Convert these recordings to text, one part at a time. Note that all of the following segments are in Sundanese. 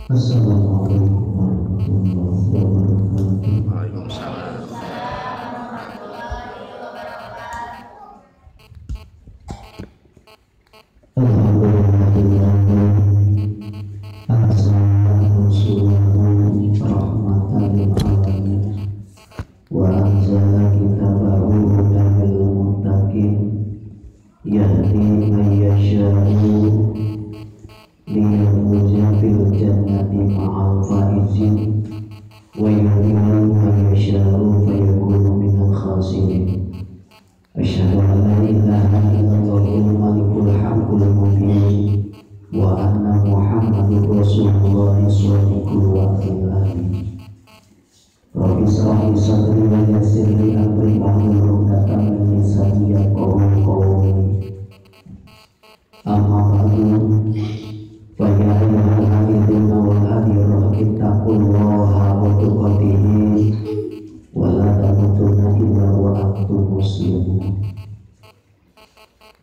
Assalamualaikum warahmatullahi wabarakatuh. Waalaikumsalam warahmatullahi wabarakatuh. Wa anzala kitabahu hudan lil muttaqin yahdi man yasha'u liyafuza bil jannati ma'al faizin wa yudhillu man yasha'u fayakunu minal khasirin. Asyhadu an la ilaha illallahul malikul haqqul mubin wa anna Muhammadur rasulullah shadiqul wa'dil amin. Rabbi shrah li sadri wa yassir li amri wahlul 'uqdatam min lisani yafqahu qawli. Amma ba'du, fa ya ayyuhal hadirin wal hadirat, ittaqullaha haqqa tuqatih wa la tamutunna illa wa antum muslimun.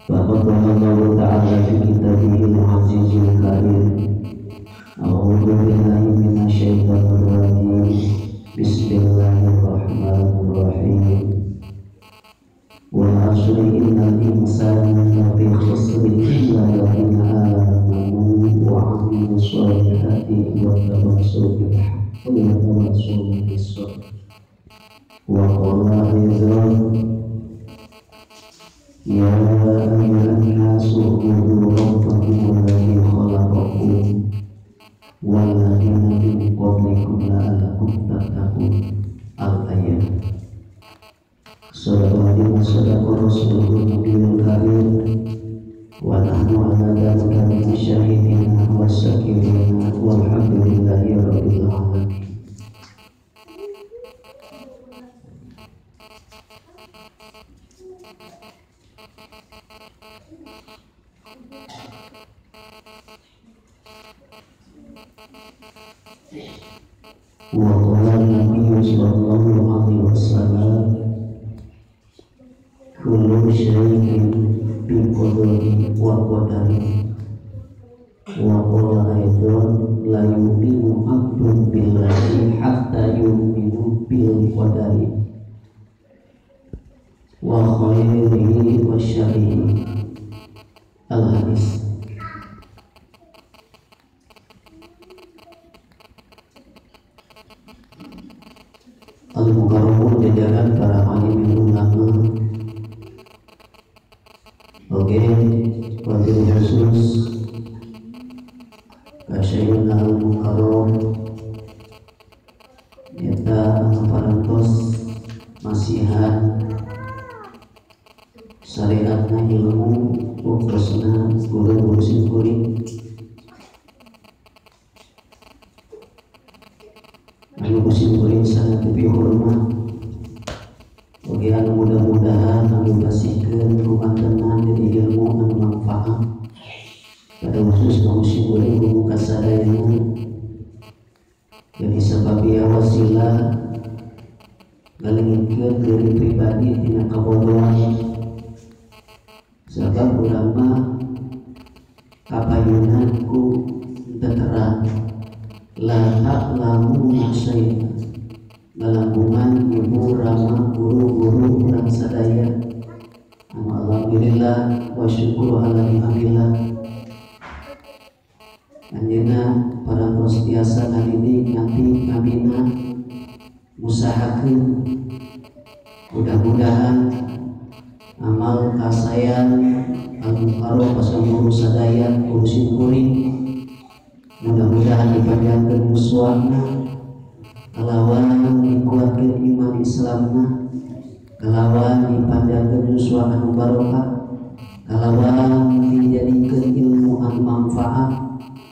Faqad qala Allahu ta'ala fi kitabihil azizil karim, a'udzu billahi minasyaitonir rajim. Bismillahirrahmanirrahim. Wal 'asri innal insana lafi khusr illa alladziina aamanu wa 'amilus sholihati wa tawassaw bil haqqi wa tawassaw bis sabr. Wa qala aidan, ya ayyuhan nasu u'budu rabbakum alladzi khalaqakum walladzina min qablikum la'allakum tattaqun. Al-ayat. Shadaqallahu wa shadaqa rasuluhun nabiyul karim wa nahnu ala dzalika minasy syahidin wasyakirin walhamdulillahi rabbil alamin. Wa qala Nabi sallallahu alaihi wasallam, kullu syai'in bi qadari wa qadari. Wa qala aidan, la yu'minu 'abdun billahi hatta yu'minu bil qadari wa khairihi wa syarrihi. Al hadis. Al-Mukarramun, jajaran para alimin ulama. Oke, wabil khusus Kasyayuna Al-Mukarram nyata parantos masihan syariatna ilmu ukusna guru-guru simkuring anu kusimkuring sangat lebih hormat. Oke, anu mudah-mudahan anu pasihkeun rumah tenang jadi ilmu anu manfaat pada khusus kusimkuring guru kasadayana jadi sababia wasilah ngalengitkeun diri pribadi tina kabodohan. Sebab ulama kapayunan ku terang la ta'lamu syai'an, lalangkungan ibu rama guru-guru urang sadaya. Alhamdulillah wa syukuru ala ni'amillah. Anjeunna parantos tiasa ngadidik nanti ngabina ngusahakeun, mudah-mudahan amal kasayan al-mukarram pasal guru sadaya guru simkuring mudah-mudahan dipanjangkeun muswana, kalawan dikuatkeun iman Islamna, kalawan dipanjangkeun yuswa anu barokah, kalawan dijadikeun ilmu anu manfaat,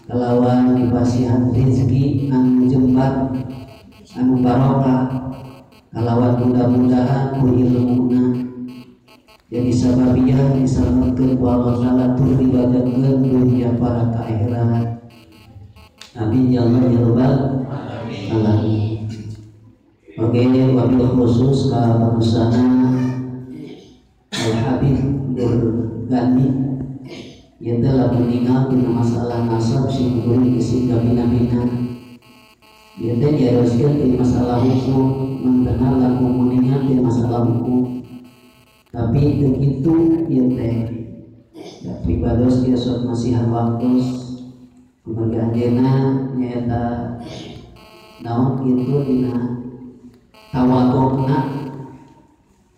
kalawan dipasihan rezeki anu jembar anu barokah, kalawan mudah-mudahan ku ilmuna jadi sababiah diselametkeun ku Allah Ta'ala tur dibajakeun dunya para ka akhirat. Amin ya Allah ya Rabbal alamin. Oke, wabil khusus ka pengusaha Al Habib Nur Gani Ieu teh lamun ningal dina masalah nasab sing kuring isi kabina-bina. Ieu teh diaroskeun ti masalah hukum, mantena lamun muningal ti masalah hukum. Tapi teu kitu ieu teh. Da pribados ieu sok masihan waktos kumargi anjeunna nyaeta naon kitu dina tawadukna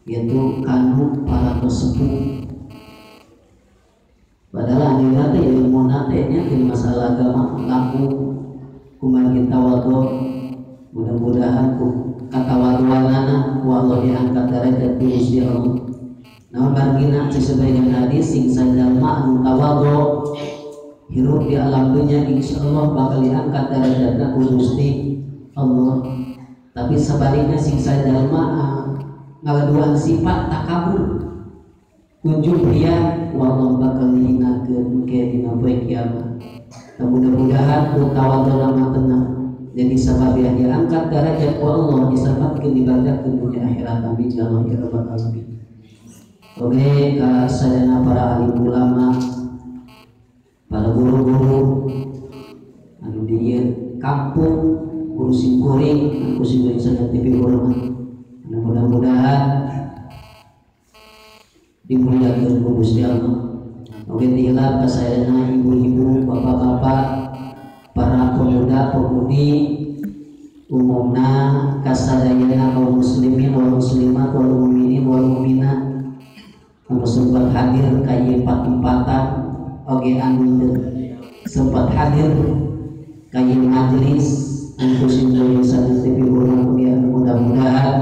yaitu kanu para sepuh. Padahal anjeunna teh ilmuna teh nya dina masalah agama laku kumargi tawadhu, mudah-mudahan ku katawaduanana ku Allah diangkat derajat di Gusti Allah. Naon margina sebagian hadis sing sajalma anu tawadhu hirup di alam dunya insyaallah bakal diangkat derajatna ku Gusti Allah. Tapi sebaliknya sing sajalma ngaladuan sifat takabur kunjung ria wallah bakal dihinakeun engke dina poe kiamat. Mudah-mudahan ku tawadhu mah jadi sabab yang diangkat derajat ku Allah diselamatkeun dibanggakeun dunia akhirat. Amin ya Allah ya rabbal alamin. Oke, ka sadayana para alim ulama, para guru-guru anu di ieu kampung guru simkuring, anu simkuring sadaya TV hormat. Mudah-mudahan dimuliakeun ku Gusti Allah. Oke, tilap kasadayana ibu-ibu, bapak-bapak, para pemuda-pemudi, umumna kasadayana kaum muslimin wal muslimat wal mukminin wal mukminat anu sempat hadir ka ieu patempatan oge anu teu sempat hadir ka ieu majelis anu simkuring sadaya TV hormat oge anu mudah-mudahan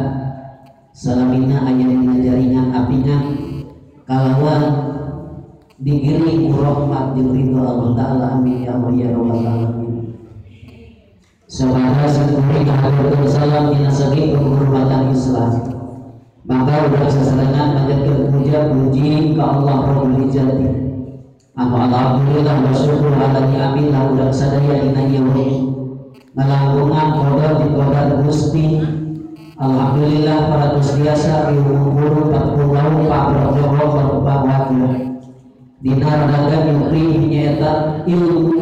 salamina aya dina jaringan apina kalawan digiring ku rahmat jeung ridho Allah Ta'ala. Amin ya Allah ya rabbal alamin. Sabaraha simkuring ngahaturkeun salam dina segi penghormatan Islam. Maka urang sasarengan manjatkeun puja puji ka Allah Rabbul Izzati. Anu alhamdulillah wa syukur ala ni'amillah urang sadaya dina ieu ngalangkungan qadar di qadar Gusti. Alhamdulillah para tos biasa riwuhur 40 pak wakil dina radaga nyukri nyaeta ilmu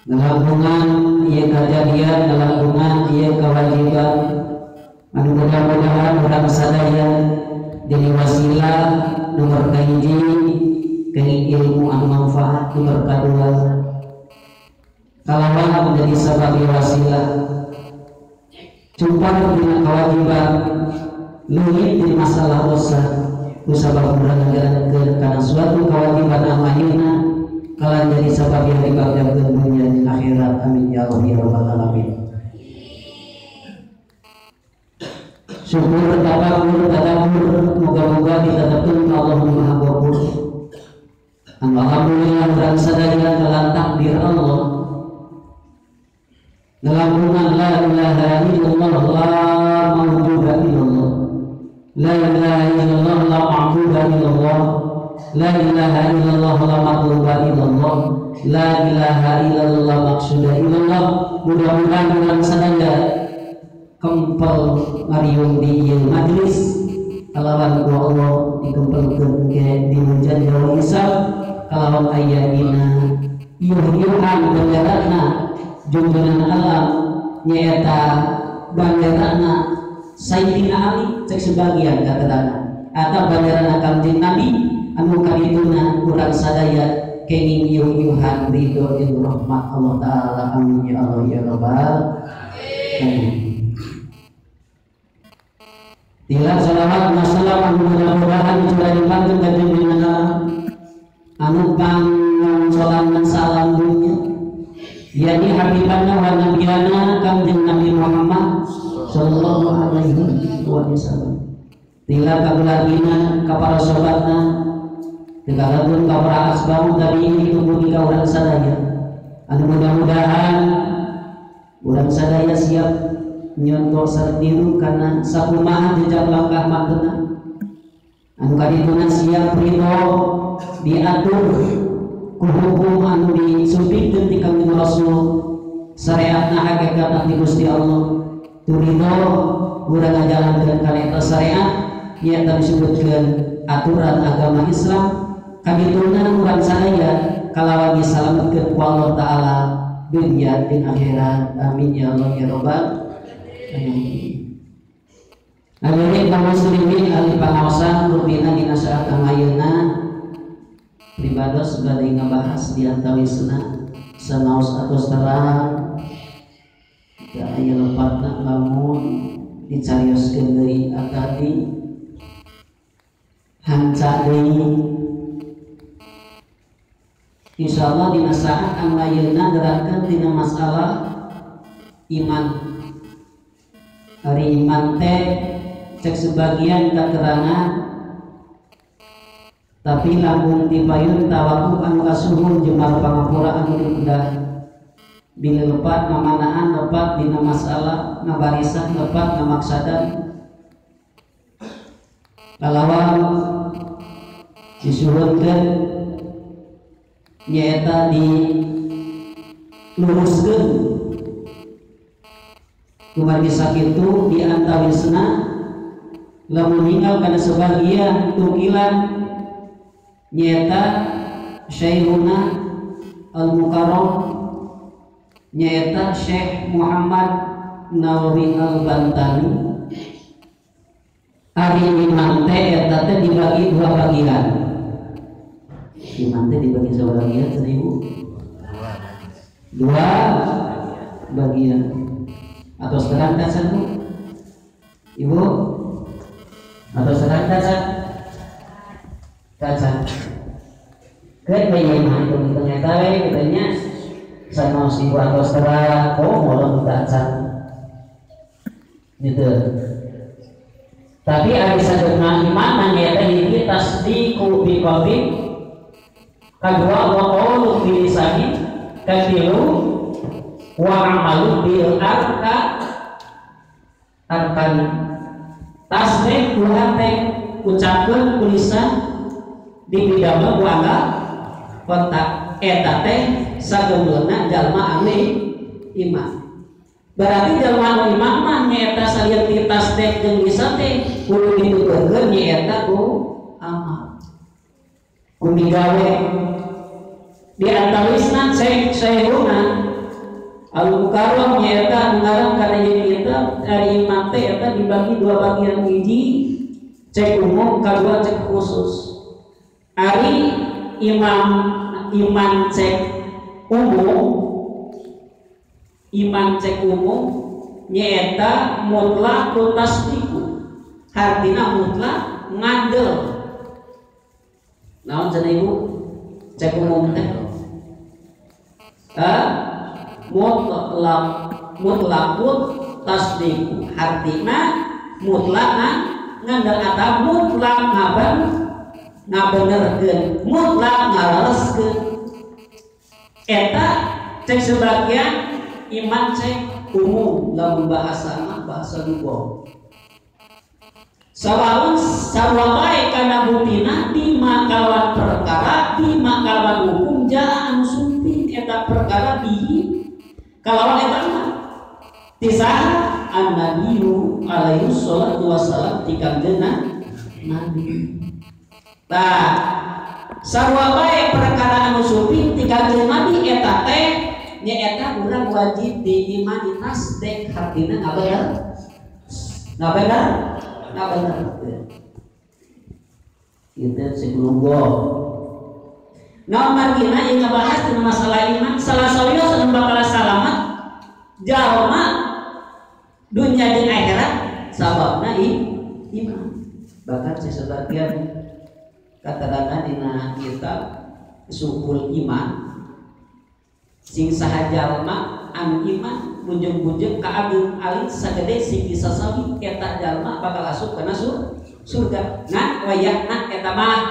ngalangkungan ieu kajadian ngalangkungan ieu kewajiban anu mudah-mudahan urang sadaya jadi wasilah nomor kahiji kenging ilmu anu manfaat, nomor kadua kalawan menjadi sebagai wasilah cumpang dina kewajiban leuwih di masalah dosa kusabab urang ngajalankeun kana suatu kewajiban anu ayeuna kalan jadi sabab yang dibanggakeun dunya jeung akhirat. Amin ya Allah ya rabbal alamin. Syukur tafakur tadabbur moga-moga ditetapkeun ka Allah Maha Ghafur. Alhamdulillah urang sadaya dalam takdir Allah ngalangkungan la ilaha illallah la mawjuda illallah la ilaha illallah la ma'buda illallah la ilaha illallah la matluba illallah la ilaha illallah la maqsuda illallah. Mudah-mudahan urang sadaya kempel ngariung di ieu majelis kalawan ku Allah dikempelkeun ke di hujan jauh hisab kalawan aya dina iuh-iuhan bandarana jungjunan alam nyaeta bandarana Sayyidina Ali cek sebagian katerana atau bandarana Kangjeng Nabi anu kadituna urang sadaya kenging iuh-iuhan ridho jeung rahmat Allah Ta'ala. Amin ya Allah ya rabbal alamin. Tilar salawat masalam anu mudah-mudahan curah dipanggil ka junjungan alam anu pangongsolan salam dunya yakni habibana wa nabiyana Kangjeng Nabi Muhammad sallallahu alaihi wasallam. Tilar kagulargina ka para sobatna tegalagun ka para asbabu tabi'in tumugi ka urang sadaya anu mudah-mudahan urang sadaya siap nyontoh sareng niru karena sakumaha jejak langkah mantena anu kadituna siap ridho diatur ku hukum anu disumpikeun ti Kangjeng Rasul syariatna hakikatna ti Gusti Allah tu ridho urang ngajalankeun kana eta syariat nyaeta disebutkeun aturan agama Islam Kabituna urang sadaya kalawan disalametkeun ku Allah Taala dunya jeung akhirat. Amin ya Allah ya Rabbal alamin. Hadirin kaum muslimin ahli pangaosan rupina dina saat ayeuna pribados bade ngabahas di antawisna sanaos atos terang teu aya lepatna lamun dicarioskeun deui atadi hanca deui. Insyaallah dina saat anu ayeuna gerakeun tina masalah iman. Ari iman teh cek sebagian katerangan tapi lamun dipayun tawakuf anu kasuhun jembar pangapura anu diudah bila lepat ngamanaan lepat dina masalah ngabarisan lepat ngamaksadan kalawan disuhunkeun nyaeta diluruskeun kumargi sakitu di antawisna lamun ninggal kana sebagian tukilan nyaeta Syekhuna Al-Mukarram nyaeta Syekh Muhammad Nawawi Al-Bantani. Ari iman teh eta teh dibagi dua bagian. Iman teh dibagi dua bagian cenah Ibu? Dua bagian. Atau sekarang tacan Bu? Ibu? Atau sekarang tacan? Tacan. Keun bae mah hitung-hitungnya teh kitanya sanaos ibu atau sekarang oh molong tacan. Gitu. Tapi ari sadeuna iman mah nyaeta hiji tasdiqu bi qalbi, kadua wa qawlu bi lisani, katilu wa amalu bil arka arkani. Tasdik ku hate ucapkeun ku lisan dipidamel ku angga kontak eta teh sageulna jalma anu iman. Berarti jalma anu iman mah nyaeta salian ti tasdik jeung lisan teh kudu dituturkeun nyaeta ku amal ku migawe. Di antawisna cek Syekhuna Al-Mukarram nyaeta ngarang kana ieu kitab ari iman teh eta dibagi dua bagian, hiji cek umum kadua cek khusus. Ari imam iman cek umum, iman cek umum nyaeta mutlak tasdiqu, hartina mutlak ngandel. Naon cenah Ibu cek umum teh? Mutlak mutlakut tasdiqu hartina mutlak ngandel atau mutlak ngaben ngabenerkeun, mutlak ngalereskeun. Eta cek sebagian iman cek umum lamun bahasa mah bahasa lugoh. Sawaun sarua bae kana buktina di makawan perkara di makawan hukum jaa anu sumping eta perkara bihi kalawan eta mah tisaha an-nabiyyu alaihi shalatu wassalam ti kangjeng Nabi. Tah sarua bae perkara anu sumping ti kangjeng Nabi eta teh nyaeta urang wajib diimani tasdik hartina ngabener ngabener ngabener. Itu sebelum. Nah, margina yang ngebahas tentang masalah iman, salah sawios anu bakal salamat jalma dunya jeung akhirat sababna iman. Bahkan sebagian katakan dina kitab Sukul Iman sing saha jalma anu iman bujeng-bujeng ka ageung alit sagede sing disasawi eta jalma bakal asup kana surga. Nah wayahna eta mah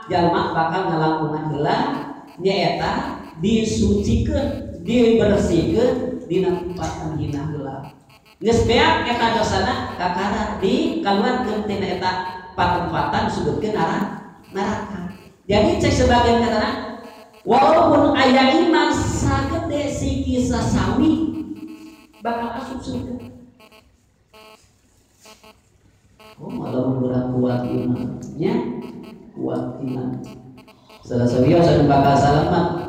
jalma bakal ngalangkungan heula nyaeta disucikeun dibersihkeun dina tempatan hina heula. Geus beak eta dosana kakara dikaluarkeun tina eta patempatan sudutkeun neraka. Jadi cek sebagian katana walaupun aya iman sagede siki sasawi bakal asup surga. Oh, malah kurang kuat imannya, kuat iman. Salah sawios anu bakal salamat.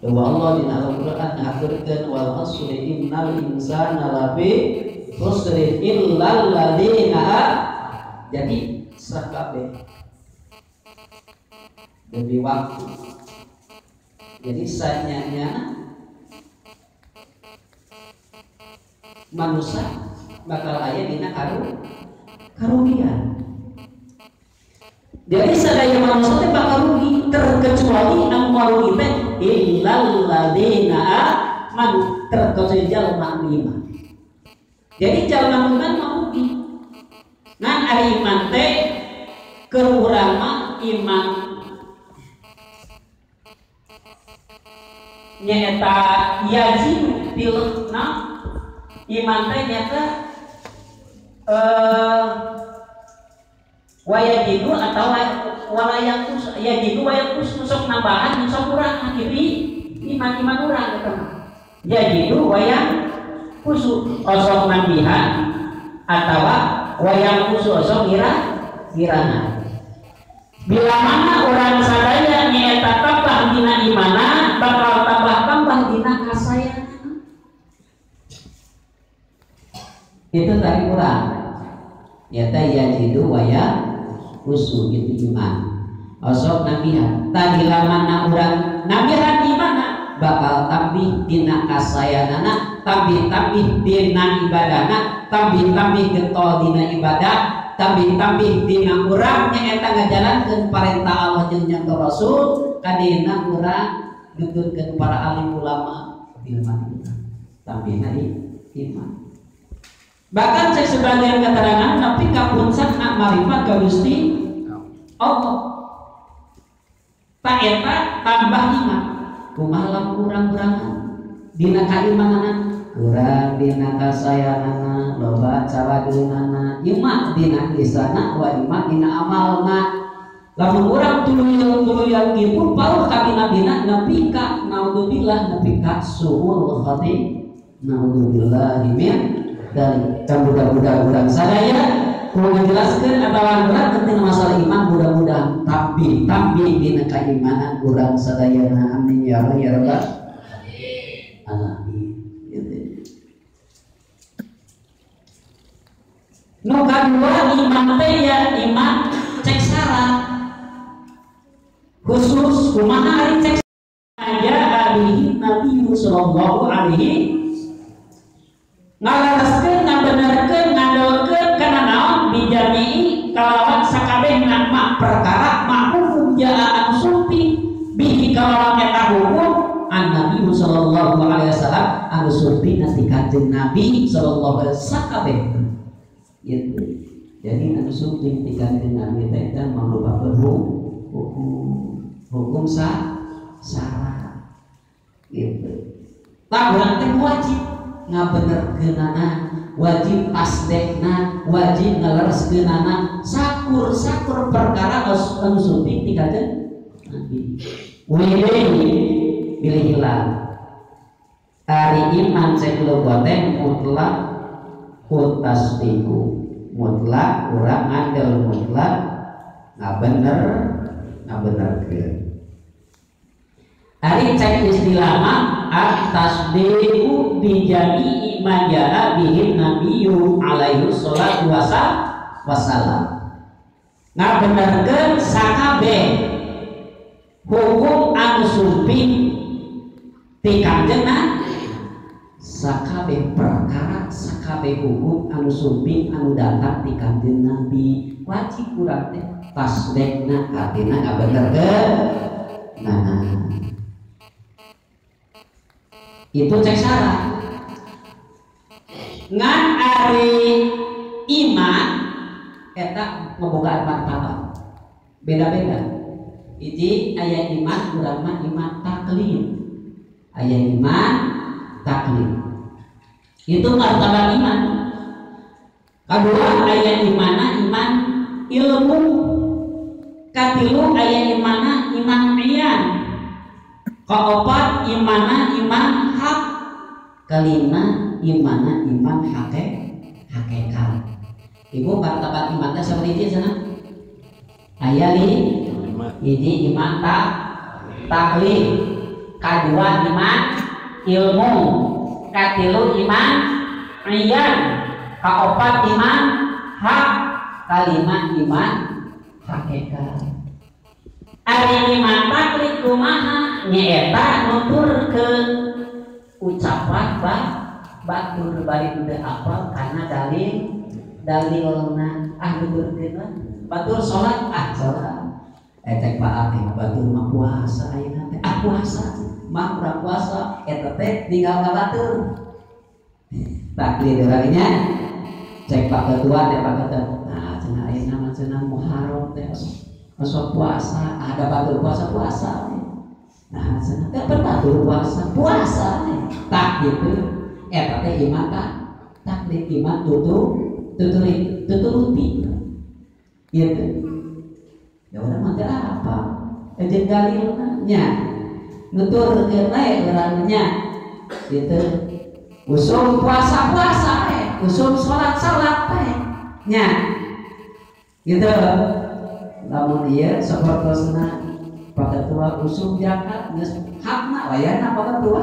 Bahwa Allah dina Al-Qur'an ngaturkeun wal asri innal insana lafi khusrin illal ladzina. Jadi sakabeh demi waktu. Jadi sanyanya manusia bakal aya dina karugian. Jadi sadaya manusia teh bakal rugi terkecuali anu rugi teh illal ladzina amanu, terkecuali jalma iman. Jadi jalma iman mah rugi. Ngan ari iman teh keur urang mah iman nyaeta yajidu bil na iman teh nyaeta wayajidu atau walayakus yajidu wayakus sok nambahan sok kurang gitu iman-iman urang gitu yajidu wayakusu osok nambihan atawa wayakusu osok ngirangan. Bila mana orang sadaya nyaeta tambah dina imana bakal tambah-tambah dina kasayangan. Itu tadi kurang nyata yajidu wayakusu gitu iman osok nambihan. Tadi lamana urang nambihan imana bakal tambih dina kasayanana, tambih-tambih dina ibadahna, tambih-tambih getol dina ibadah, tambih-tambih dina urang nyaeta ngajalankeun parentah Allah jeung nyata Rasul kadina urang nuturkeun para alim ulama ilmu urang tambihna iman. Bahkan cek sebagian keterangan tapi kapuncak nak marifat ka Gusti Allah tak eta tambah iman. Kumaha lamun urang-urangan dina kaimanana kurang dina kasayanana loba calageunana iman dina lisana wa iman dina amalna. Lamun urang tuluy-tuluyan kitu pauh ka bina-bina nepi ka naudzubillah nepi ka suul khatimah naudzubillah min dari mudah-mudahan urang sadaya kudu ngajelaskeun atawa urang tentang masalah iman mudah-mudahan tambih dina keimanan urang sadayana amin ya Allah ya rabbal alamin. Nu kadua iman teh ya iman cek syarat khusus kumaha ari cek aja alihi Nabi sallallahu alaihi ngalaraskeun ngabenerkeun ngandolkeun kana naon bijami'i kalawan sakabeh nama perkara ma'ruf jaa anu sumping bihi kalawan eta hukum an Nabi sallallahu alaihi wasallam anu sumping ti Kanjeng Nabi sallallahu alaihi wasallam sakabeh gitu. Jadi anu sumping ti Kanjeng Nabi teh eta mangrupakeun hukum syarat gitu. Tah urang teh wajib ngabenerkeunana, wajib tasdekna, wajib ngalereskeunana sakur-sakur perkara anu sumping ti Kanjeng Nabi. Wilehi bilih hilang. Ari iman cek loba teh mutlak kutasdiku, mutlak urang ngandel mutlak ngabenerkeun. Ari cek istilah mah at-tasdiqu bi jami'i ma jaa bihi nabiyyu alaihi sholatu wassalam. Ngabenerkeun sakabeh hukum anu sumping ti Kanjeng sakabeh perkara sakabeh hukum anu sumping anu datang ti Kanjeng Nabi wajib urang teh tasdekna artina ngabenerkeun. Nah itu cek syarat. Ngan ari iman eta ngabogaan martabat beda-beda. Hiji aya iman urang mah iman taklid, aya iman taklid itu martabat iman. Kedua aya imana iman ilmu. Katilu aya imana iman iyan. Kaopat imana iman hak. Kelima imana iman hakikat. Ibu martabat iman teh sabaraha sana? Aya lima. Hiji iman taklid, kadua iman ilmu, katilu iman iyan, kaopat iman hak, kalima iman hakikat. Ari iman taklid kumaha nyaeta nuturkeun ucapan batur bari teu apal kana dalil dalilna ah nuturkeun batur salat ah salat cek Pak Ati batur mah puasa ayeuna teh ah puasa mah urang puasa eta teh ninggal ka batur taklid urang nya cek Pak Ketua teh Pak Ketua nah cenah ayeuna mah cenah Muharram teh osok puasa ada batur puasa puasa nah cenah teh batur puasa puasa tak gitu eta teh iman taklid iman tuturuti gitu ya urang mah teu apa jeung dalilna nya nuturkeun we urang nya gitu usum puasa-puasa teh usum salat-salat teh nya gitu lamun ieu sapertosna Pak Ketua usum zakat geus hakna wayana Pak Ketua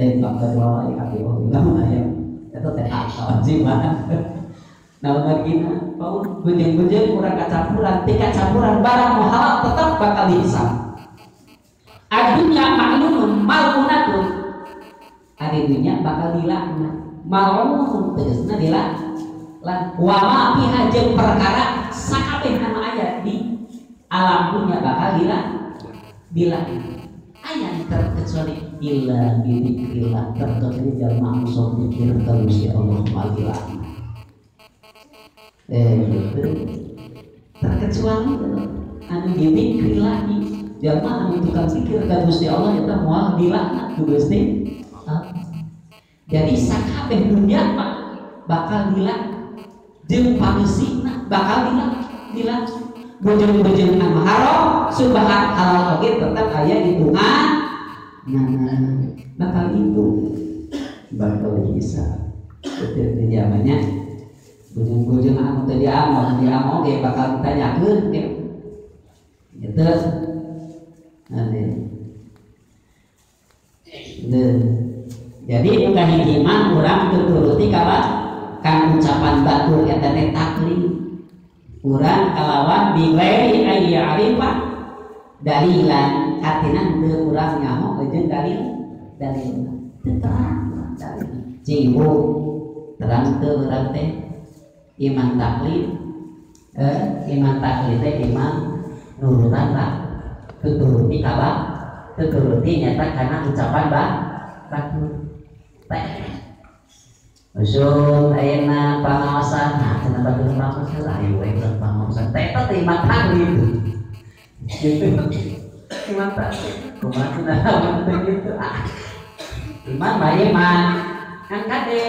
lain Pak Ketua wae abdi lamun aya eta teh hak kewajiban naon margina paun beujeung-beujeung urang kacampuran ti kacampuran barang nu halal tetep bakal dihisab. Adunya ma'lunun mal'unatun ari dunya bakal dilaknat mal'unun tegasna dilaknat wa ma fiha jeung perkara sakabeh anu aya di alam dunya bakal dilaknat aya terkecuali illa bidzikrillah terkecuali jalma anu sok zikir ka Gusti Allah moal dilaknat gitu terkecuali anu bidzikrillah jalma anu tukang zikir ka Gusti Allah eta moal dilaknat ku Gusti Allah. Jadi sakabeh dunya mah bakal dilaknat jeung pangeusina bakal dilaknat bojong-bojong anu haram subhat halal oge tetap aya hitungan nah bakal itu bakal dihisab itu zamannya bojong-bojong anu teu diamong oge bakal ditanyakeun gitu nanti. Jadi bukan hiji mah urang tuturuti ka ucapan batur eta teh taklid urang kalawan bighairi ayya'rifa dalilan artina teu urang nyaho jeung dalil dalil teu terang dalil cing ibu terang teu urang teh iman taklid iman taklid teh iman nurutan lah tuturuti ka tuturuti nyata kana ucapan batur teh usum ayeuna pangaosan nah cenah batur pangaosan ayo we urang pangaosan teh eta teh iman taklid gitu iman taklid kumaha cenah teh gitu ah iman mah iman kan kade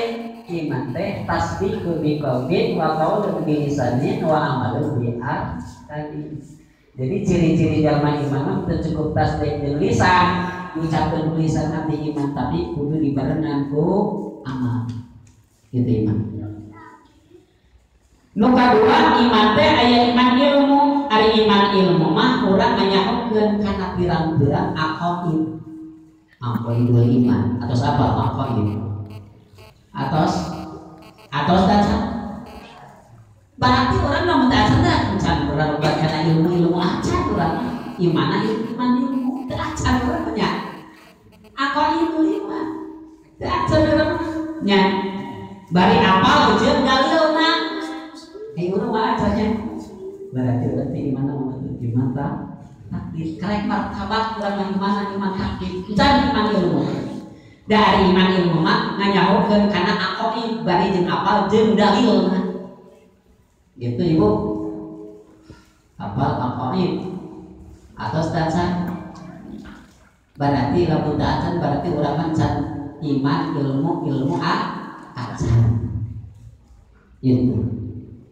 iman teh tasdiqu bi qalbin wa qaulun bi lisanin wa amalun bi arkanin. Jadi ciri-ciri jalma iman mah teu cukup tasdik jeung lisan, ngucapkeun lisan abdi iman tapi kudu dibarengan ku amal. Gitu iman. Nu kadua iman teh aya iman ilmu, ari iman ilmu mah urang nganyahokeun kana pirang-pirang aqaid. Aqaidul iman atos apa aqaid? Atos atos daca. Berarti orang lamun teu acan teh encan urang kana ilmu-ilmu acan urang imana iman ilmu teu acan urang nya. Aqaidul iman teu acan urang nya. Bari apal jeung dalilna. Urang mah acan nya. Berarti urang teh imana mun iman taklid karek martabat urang mah imana iman taklid encan iman ilmu. Dari iman ilmu mah nganyahokeun kana aqaid bari jeung apal jeung dalilna. Gitu ibu apal aqaid atos dacan berarti lamun dacan berarti urang mah can iman ilmu ilmu acan itu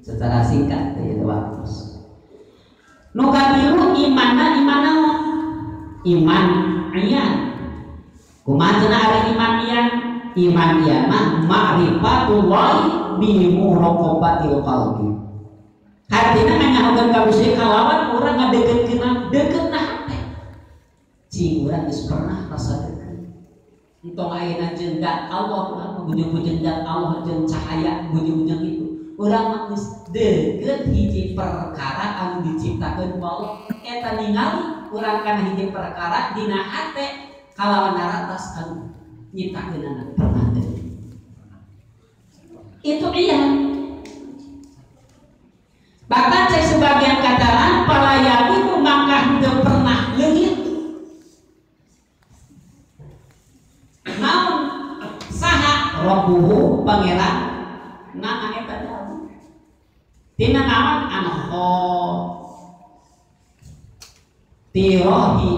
secara singkat teh waktu nu katilu imanna iman naon iman iyan kumaha cenah ari iman iyan iman iyan mah ma'rifatullahi bi muraqabatil qalbi. Hartina nganyahokeun ka Gusti kalawan urang ngadeukeutkeun deukeutna hate. Cing urang geus pernah rasa deukeut. Entong ayeuna jeung dat Allah, urang bujung-bujung dat Allah jeung cahaya bujung-bujung itu. Urang mah geus deukeut hiji perkara anu diciptakeun ku Allah. Eta ningali urang kana hiji perkara dina hate kalawan naratas anu nyiptakeunana pernah deukeut. Itu iya. Bahkan cek sebagian kataran palayaku maka henteu pernah leungit. Namun saha rabbuhu pangeran nama eta jalma. Tina naon anho tirohi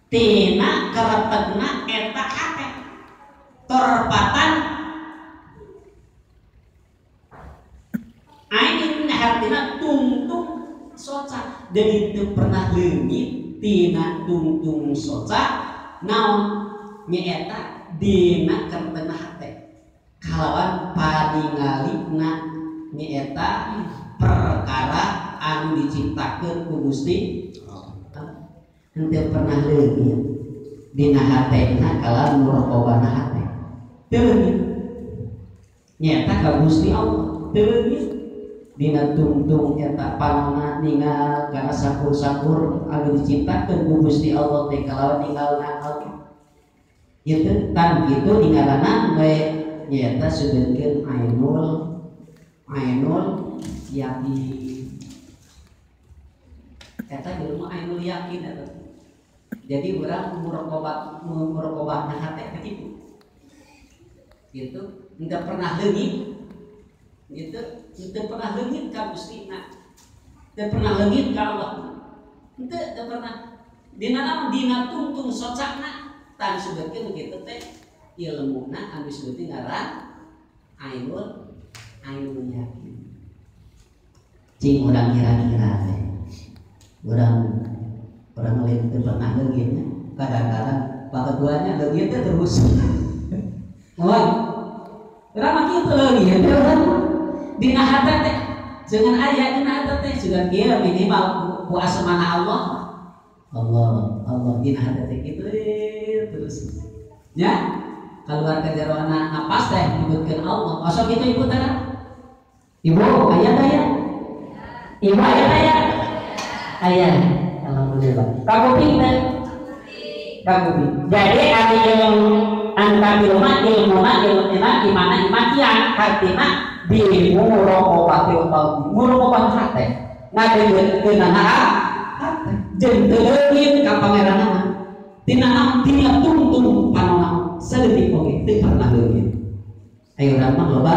tina keretegna eta hate torpatan ain hartina tungtung soca. Jadi teu pernah leungit tina tungtung soca naon nyaeta dina keretegna hate kalawan paningalina nyaeta perkara anu diciptakeun ku Gusti henteu pernah leungit dina hatena kalawan muraqabana hate teu leungit nyaeta ka Gusti Allah teu leungit dina tungtung eta panona ningal kana sakur-sakur anu diciptakeun ku Gusti Allah teh kalawan ningalna Allah ieu tan kitu ningalana we nyaeta sugeunkeun ainul yakin. Eta ilmu ainul yakin eta. Jadi urang muraqabah na hate teh kitu. Gitu, henteu pernah leungit. Gitu, henteu pernah leungit ka Gustina. Henteu pernah leungit ka Allah. Henteu pernah. Dina naon dina tungtung socana tah disebutkeun kitu teh ilmuna anu disebutkeun ngaran ainul yakin. Cing urang kira-kira teh. Urang lain teu pernah leungitnya. Kadang-kadang pak ketuanya leungit teh terus. Moal. Urang mah kitu leungit teh urang. Dina hate teh jangan aya dina hate teh sugan kieu minimal ku asmana Allah. Allah, Allah dina hate teh kitu terus. Ya, keluar ke jaroana napas teh nyebutkeun Allah. Osok kitu ibu tara? Ibu aya teh ya? Ibu aya teh ya? Aya. Alhamdulillah. Kakuping teh? Kakuping. Jadi ari ilmu antara ilmu ilmuna ilmuna imana imakian hartina bi muraqabatil qalbi. Muraqabah hate. Ngadeukeukeunana hate. Jeung teu leungit ka pangeranana. Tina naon tina tungtung panona saeutik oge teu pernah leungit. Ayo urang mah loba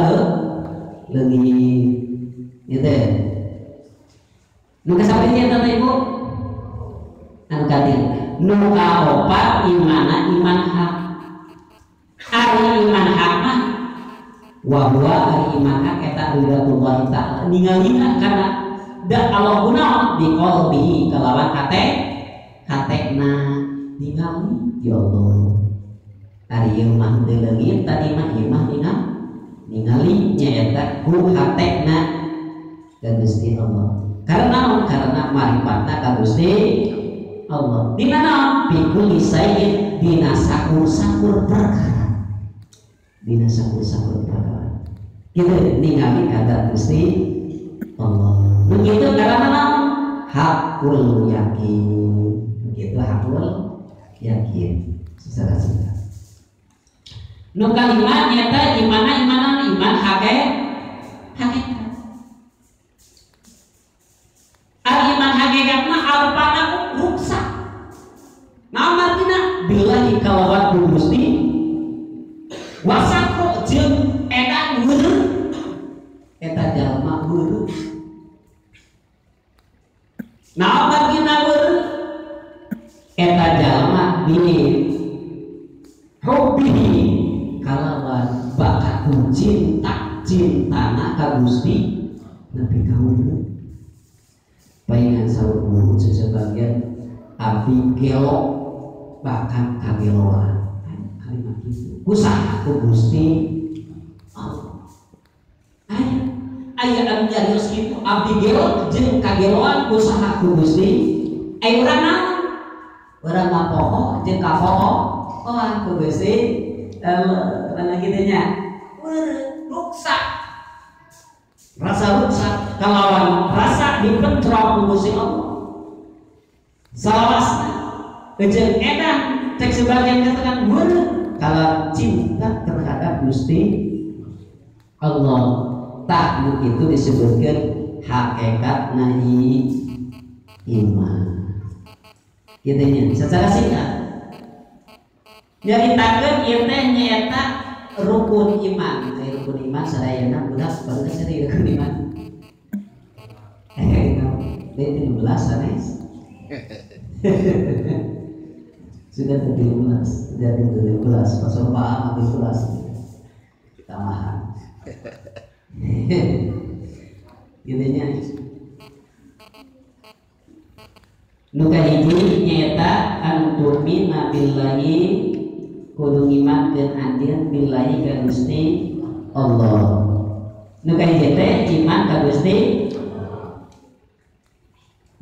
leungit. Ieu teh. Nu kasabaraha eta teh Ibu? Anu katilu. Nu kaopat imana iman hak. Ari iman hak mah wa huwa ari iman hak eta ridhatullah ta'ala. Ningalina kana da Allah kunaon di qalbihi kalawan hate hatena ningali ya Allah. Ari ieu mah teu leungit tadi mah ieu mah ningali nyaeta ku hatena ka Gusti Allah. Karena karena maripatna ka Gusti Allah. Dina naon pikul sayyid dina sakur-sakur perkara. Dina sakur-sakur perkara. Kitu ningali kata Gusti Allah. Begitu karena naon hakul yakin. Begitu hakul yakin secara singkat. Nu kalima nyata imana imana iman hakikat. Al iman hakikat mah alpana ruksa. Naon artina billahi kalawan Gusti wasako jeung edan weureuh eta jalma weureuh. Naon artina weureuh eta jalma bi hubbihi kalawan bakat cinta cintana ka Gusti nepi ka weureuh. Paingan saur guru sebagian abdi gelo bahkan kageloan kalimat itu kusaha ku Gusti Allah. Aya Ari anu nyarios kitu abdi gero jeung kageroan ku saha ku Gusti. Ai urang naon? Urang mah poho jeung kapoho. Oh ku Gusti Allah kitu nya. Ruksa. Rasa ruksa kalawan rasa dipentrok ku Gusti Allah. Salawasna jeung edan cek sebagian katakan weureuh kalau cinta terhadap Gusti Allah. Tak itu disebutkan hakikat nahi iman. Gitu nya secara singkat. Nyaritakeun ieu teh nyaeta rukun iman. Ai rukun iman sadayana budak baru seri rukun iman. Deui 13 sanes. Sudah 13, jadi 13, pasal 13 tambahan. Gitunya. Nu kahiji nyaeta antumina billahi kudu ngimankeun anjeun billahi ka Gusti Allah. Nu kahiji teh iman ka Gusti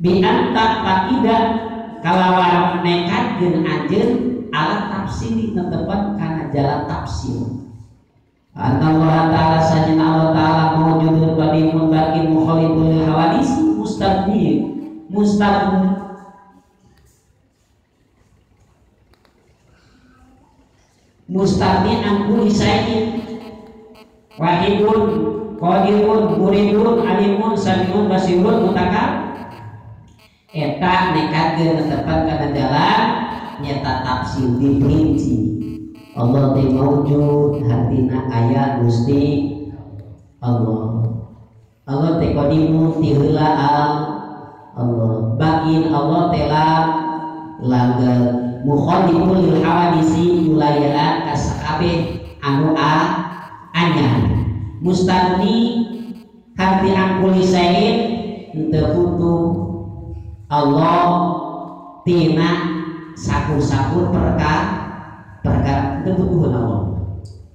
bi anta taqida kalawan nekadkeun anjeun ala tafsir netepan kana jalan tafsir. Anallah ta'ala sajana Allah ta'ala mawjudun qadimun baqin mukhalifun lil hawadis mustaqbil mustaqbil mustaqbil an kulli syai'in wahidun qadirun muridun alimun samiun basirun mutakal eta nekadkeun netepan kana jalan nyata tafsir diperinci. Allah teh maujud hartina aya Gusti Allah. Allah teh qadimun ti heula Allah. Bakin Allah teh langgar mukhalifun lil hawadisi yulayaan ka sakabeh anu anyar. Mustagni harti angkuli sain henteu butuh Allah tina sakur-sakur perkara perkara itu butuh Allah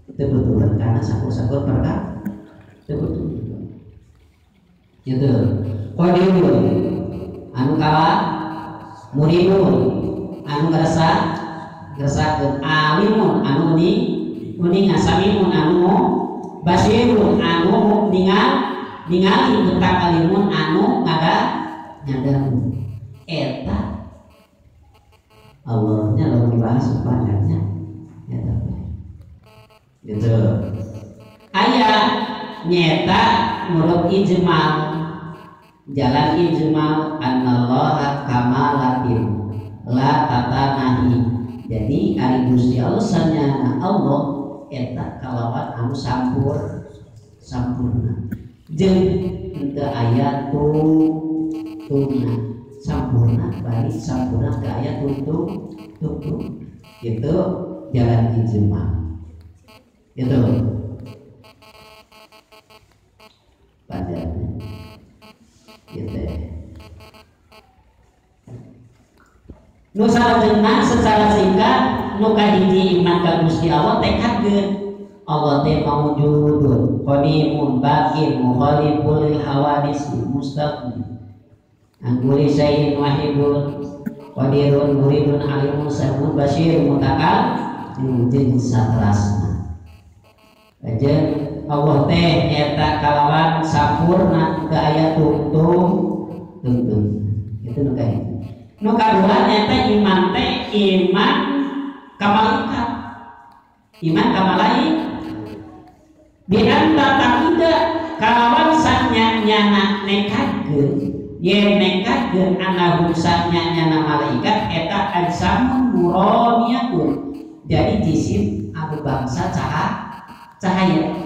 itu butuh karena sakur-sakur perkara itu butuh gitu. Qadirun anu kawa muridun anu ngerasa ngersakeun alimun anu ni uninga samimun anu basirun anu ningal ningali mutakalimun anu ngada nyadangu eta Allahnya lalu dibahas banyaknya ya gitu. Ayat nyata menurut ijmal jalan ijmal anallaha kamalatin la tatanahi. Jadi ari Gusti Allah sanyana Allah eta kalawan anu sampurna jeung henteu aya tungtungna sampurna bari sampurna teu aya tungtung tungtung gitu jalan ijma gitu panjangnya gitu. Nu salajengna secara singkat nu kahiji iman ka Gusti Allah tekadkeun Allah teh maujudun qadimun baqin mukhalifun lil hawadis mustaqim angkuli syai'in wahidun qadirun muridun alimun samiun basir mutakal jeung satrasna. Jeung Allah teh nyata kalawan sampurna teu aya tungtung tungtung. Itu nu kahiji. Nu kadua nyata iman teh iman ka malaikat. Iman ka malaikat bi anta taqida kalawan sanyana nekadkeun yen nekadkeun anahum sanyana malaikat eta ajsamun nuraniyatun. Jadi jisim anu bangsa cahaya.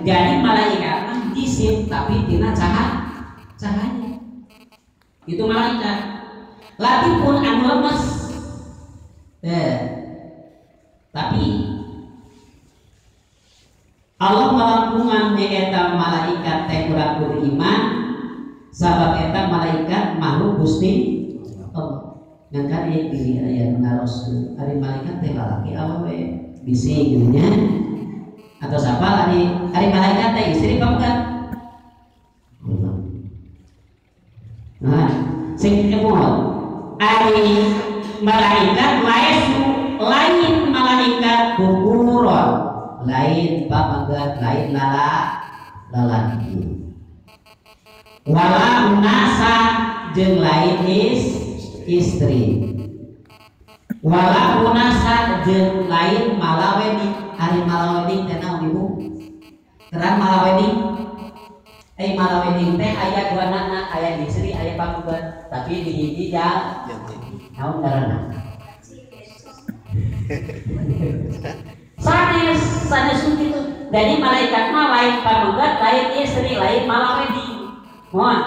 Jadi malaikat mah jisim tapi tina cahaya. Itu malaikat. Latipun anu lemes. Tapi Allah melangkungan eta malaikat teh kurang kudu iman sabab eta malaikat makhluk Gusti Allah. Ngan kan ieu diri aya naroskeun ari malaikat teh lalaki awewe bisi gitu nya atau siapa ari malaikat teh istri apa bukan? Mohon ari malaikat laesu lain malaikat kukuron lain pamegat lain lalaki wala unasa jeung lain istri wala unasa jeung lain malawedik. Ari malawedik teh naon ibu? Terang malawedik malawedik teh aya dua nana, aya istri aya pamegat, tapi di hiji jang naon ngaranna? Sanes sanes kitu. Jadi malaikat mah lain pamegat, lain istri, lain malawedik. Mohon.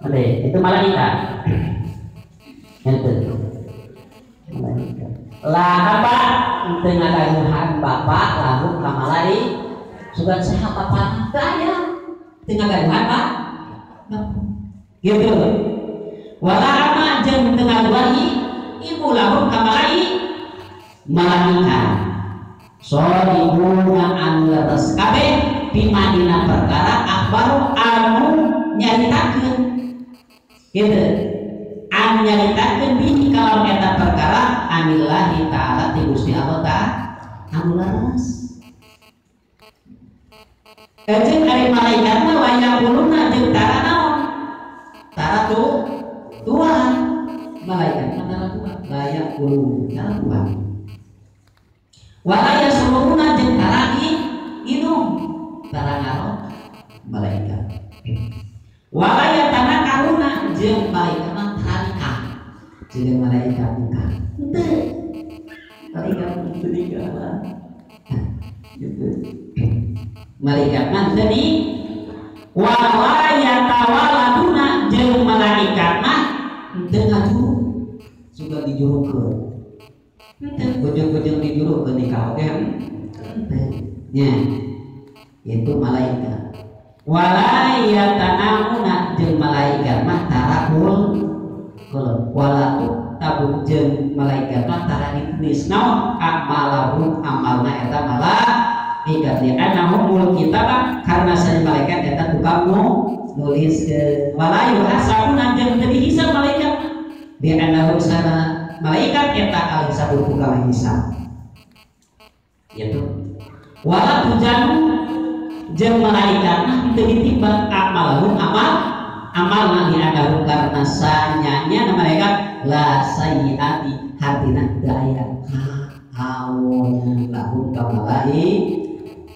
Oke, itu malaikat. Ente. Malaikat. Lah apa teu ngagaduhan bapak lalu ka malai sugan sehat bapana teu aya. Teu ngagaduhan pak. Gitu. Wala ama jeung teu ngagaduhan ibu lalu ka malai malaikat. Sodibuna anu leres kabeh bima dina perkara akbaru anu nyaritakeun gitu anu nyaritakeun bihi kalau eta perkara anillahi ta'ala ti Gusti Allah ta'ala anu leres. Jeung ari malaikat mah wayaquluna jeung tara naon tara tua malaikat mah tara tua wayaquluna tara tua wala yasuruna jeung tara inum tara ngaro malaikat wala yatanakahuna jeung malaikat mah tara nikah jeung malaikat nikah henteu malaikat teu nikah gitu malaikat mah teu wala yatawaladuna jeung malaikat mah henteu ngajuru suka dijurukeun henteu ujung-ujung dijurukeun nikah oge henteu nya itu malaikat wala yatanamuna jeung malaikat mah tarakul wala tabuk jeung malaikat mah tara ditulis naon amalahum amalna eta malaikat di annahum kitab karena saya malaikat eta tukang nulis wala yuhasabuna jeung teu dihisab malaikat di annahum sana malaikat eta al-hisabu tukang hisab yaitu wala tujanu jeung malaikat mah teu ditimbang amalhum amal amalna dianggap karena sanyanya malaikat la sayyiati hartina teu aya awon lahum ka malaikat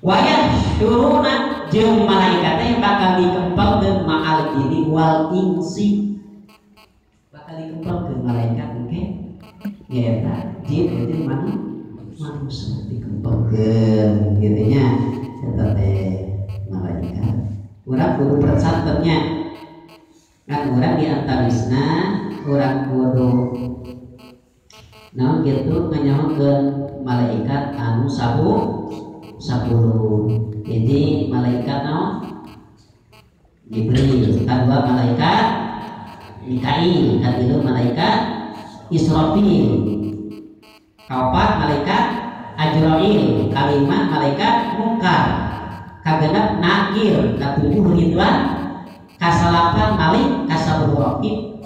wa yahsyuruna jeung malaikat teh bakal dikempelkeun ma'al jinni wal insi bakal dikempelkeun malaikat engke nyaeta jin jeung manusia dikempelkeun kitu nya eta teh malaikat urang kudu persantennya kan urang di antawisna urang kudu naon kitu nganyahokeun malaikat anu 10. Jadi malaikat naon Jibril, kadua malaikat Mikail, katilu malaikat Israfil, kaopat malaikat Ajrail, kalima malaikat Mungkar, kagenep Nakir, katujuh Ridwan, kasalapan Malik, kasapuluh Raqib,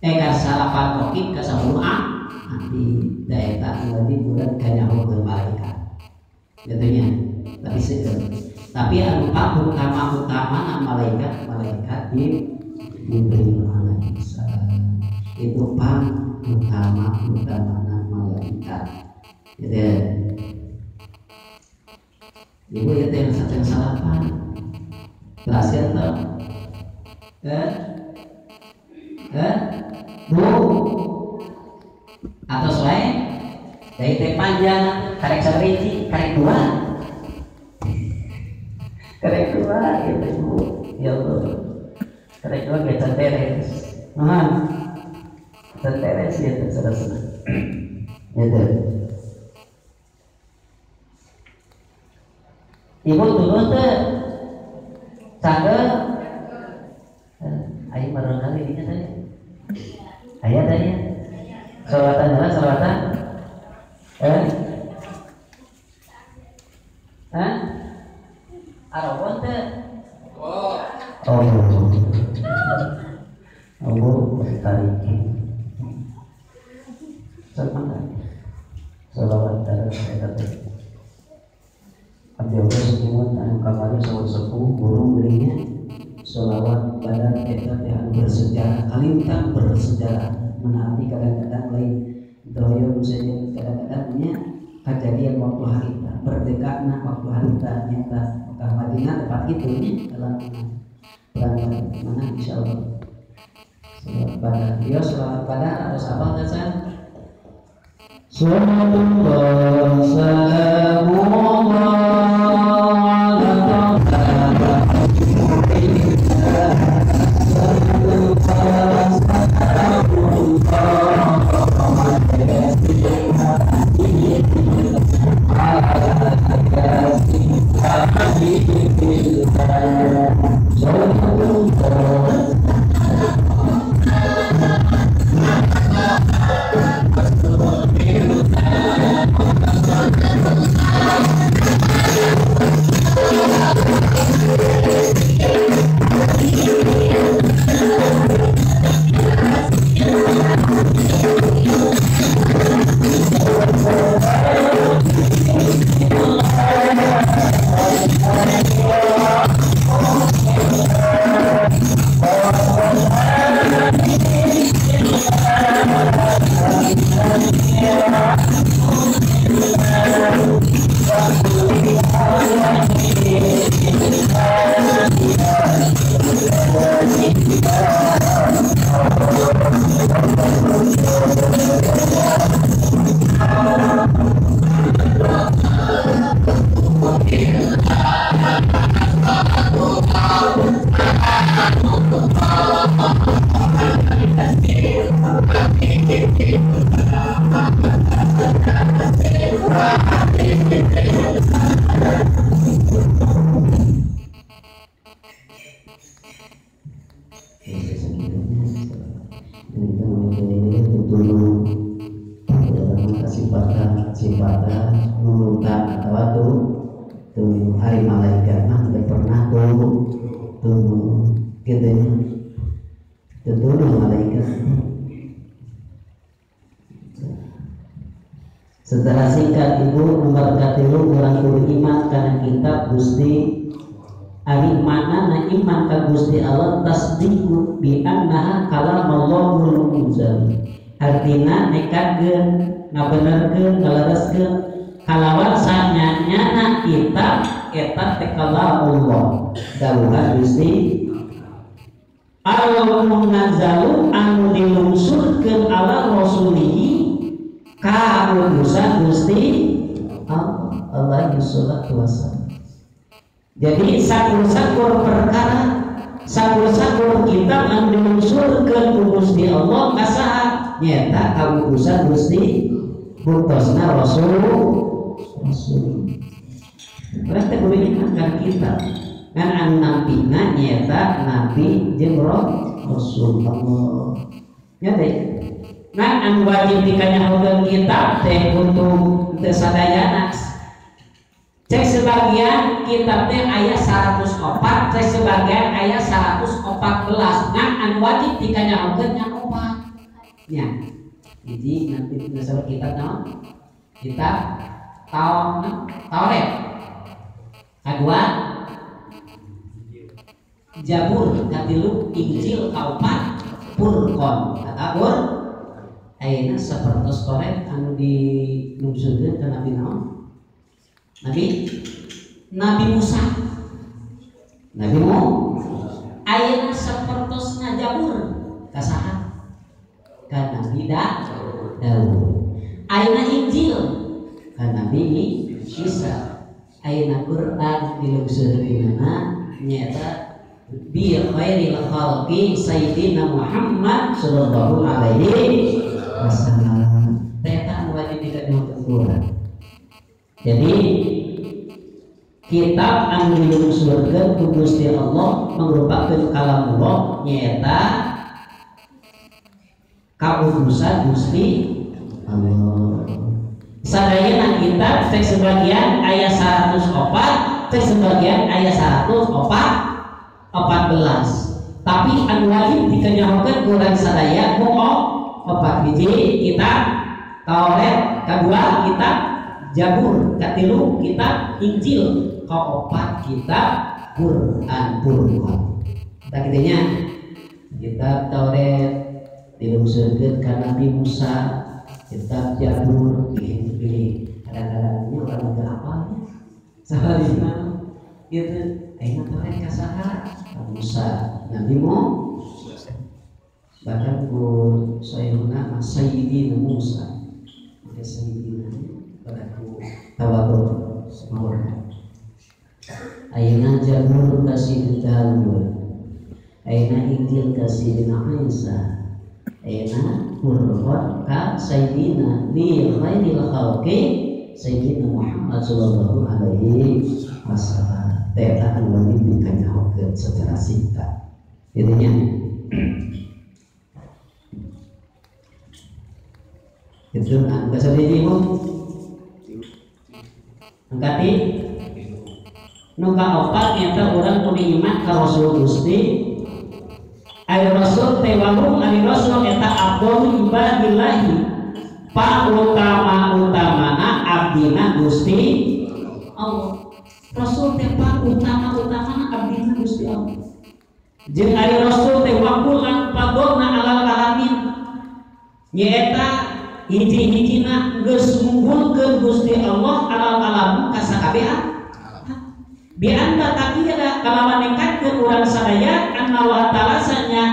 kasalapan Raqib, kasapuluh nanti daeta berarti bulan kanyahokeun malaikat gitunya. Tapi seueur tapi anu utama malaikat malaikat di Jibril alaihissalam itu pang utama malaikat gitu ya. Ibu ya teh yang salapan berhasil tuh bu atau selain dari teh panjang karek sabariji karek dua gitu bu ya Allah karek dua kayak beres nah beres gitu saudara-saudara gitu. Ibu turun teh cakep ayo barangkali ini tadi ayah tadi salawatan jalan salawatan Arobon teh oh Allah tarikin sama salawat darah eta teh abdi oge senyuman anu kamari saur sepuh burung berinya salawat badar eta teh anu bersejarah kalintang bersejarah menaati kadang-kadang lain doyo saja kadang-kadangnya kejadian waktu harita merdekana waktu harita nyata Mekah Madinah tempat itu nya dalam perang mana insyaallah salawat badar yo salawat badar atau sabah kan Sallallahu salamullah ala Secara singkat ibu nomor katilu urang kudu iman kana kitab Gusti ari maknana iman ka Gusti Allah tasdiqu bi annaha kalamallahul munzal artina nekatkeun ngabenerkeun ngalereskeun kalawan sanyana kitab eta teh kalamullah dawuhan Gusti Allah munazzalu anu dilungsurkeun ala rasulihi kautusan Gusti Allah salatu wassalam. Jadi sakur-sakur perkara, sakur-sakur kitab anu dilungsurkeun ku Gusti Allah ka saha? Nyaeta kautusan Gusti buktosna Rasul. Urang teh kudu iman kana kitab. Ngan anu nampina nyaeta nabi jeung Rasul Allah. Nya teh. Nah, anu wajib dikanyahokeun kitab teh untuk teu sadayana. Cek sebagian kitab teh aya 104, cek sebagian aya 114. Nah, anu wajib dikanyahokeun nya opat. Nya. Jadi nanti disebut kitab naon? Kitab Taurat. Kadua Jabur, katilu Injil, kaopat Furqan. Kata ayeuna sapertos Taurat anu dilungsurkeun ka Nabi naon? Nabi Musa. Nabi Musa. Ayeuna sapertosna Jabur ka saha? Ka Nabi Daud. Ayeuna Injil ka Nabi Isa. Ayeuna Quran dilungsurkeunana nyaeta bi khairil khalqi sayyidina Muhammad sallallahu alaihi wasallam. Teta wajib tidak dihukum. Jadi kitab anu dilungsurkeun ku Gusti Allah mangrupakeun kalamullah nyaeta kautusan Gusti Allah. Sadayana kitab cek sebagian ayat 104, cek sebagian ayat 114. Tapi anu wajib dikanyahokeun ku urang sadaya mung opat hiji kitab Taurat, kedua kitab Jabur, katilu kitab Injil, kaopat kitab Quran Furqan. Tah kitu nya. Kitab Taurat dilungsurkeun ka Nabi Musa, kitab Jabur pilih-pilih. Kadang-kadangnya orang teu apalnya. Sahalina gitu. Ayeuna Taurat ka saha? Musa, Nabi Musa. Bahkan ku sayyidina Sayyidina Musa. Maka Sayyidina pada ku tawadhu semua. Ayeuna Jabur ka Sayyidina Daud. Ayeuna Injil ka Sayyidina Isa. Ayeuna Qur'an ka Sayyidina li khairil khalqi Sayyidina Muhammad sallallahu alaihi wasallam. Eta anu wajib dikanyahokeun secara singkat. Intinya itu angka sabiji Bu. Angka nu kaopat nyata urang kudu iman ka Rasul Gusti. Ari Rasul teh walung ari Rasul eta abdul ibadillahi. Pa utama-utamana abdina Gusti Allah. Rasul teh pa utama-utamana abdina Gusti Allah. Jeung ari Rasul teh wakulan padonna alal alamin. Nyaeta hiji-hijina geus ngunggulkeun Gusti Allah alal alam ka sakabehan. Bi anta taqila kalawan ningkatkeun urang sadaya anna wa ta'ala sanya